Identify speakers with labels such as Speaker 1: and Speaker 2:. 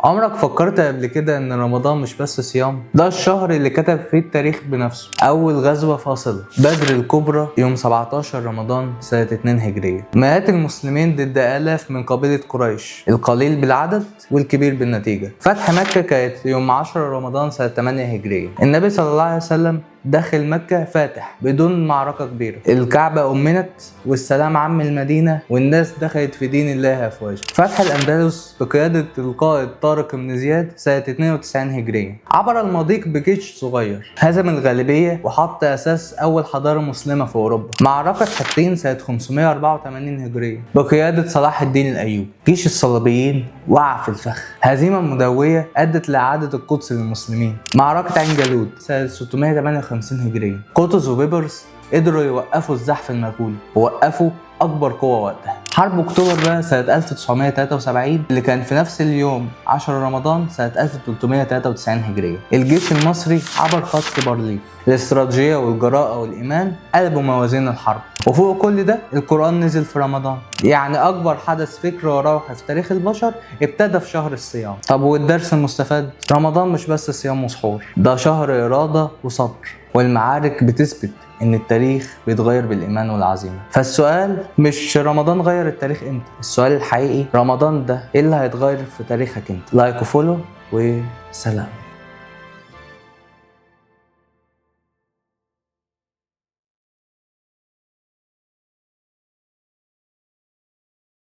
Speaker 1: عمرك فكرت قبل كده ان رمضان مش بس صيام؟ ده الشهر اللي كتب فيه التاريخ بنفسه. اول غزوة فاصلة، بدر الكبرى، يوم 17 رمضان سنة 2 هجرية. مئات المسلمين ضد آلاف من قبيلة قريش، القليل بالعدد والكبير بالنتيجة. فتح مكة كانت يوم 10 رمضان سنة 8 هجرية. النبي صلى الله عليه وسلم دخل مكة فاتح بدون معركة كبيرة. الكعبة أمنت والسلام عم المدينة، والناس دخلت في دين الله أفواجا. فتح الأندلس بقيادة القائد طارق بن زياد سنة 92 هجرية. عبر المضيق بجيش صغير، هزم الغالبية وحط أساس أول حضارة مسلمة في أوروبا. معركة حطين سنة 584 هجرية بقيادة صلاح الدين الأيوبي. جيش الصليبيين وقع في الفخ، هزيمة مدوية أدت لإعادة القدس للمسلمين. معركة عين جالوت سنة 658 هجرية. قطز وبيبرس قدروا يوقفوا الزحف المغولي ووقفوا أكبر قوة وقتها. حرب أكتوبر بقى سنة 1973، اللي كان في نفس اليوم 10 رمضان سنة 1393 هجرية. الجيش المصري عبر خط بارليف. الاستراتيجية والجراءة والإيمان قلبوا موازين الحرب. وفوق كل ده القرآن نزل في رمضان، يعني أكبر حدث فكر وروحي في تاريخ البشر ابتدى في شهر الصيام. طب والدرس المستفاد؟ رمضان مش بس صيام وسحور، ده شهر إرادة وصبر، والمعارك بتثبت إن التاريخ بيتغير بالإيمان والعزيمة. فالسؤال مش رمضان غير التاريخ إمتى، السؤال الحقيقي رمضان ده إيه اللي هيتغير في تاريخك أنت؟ like و follow وسلام.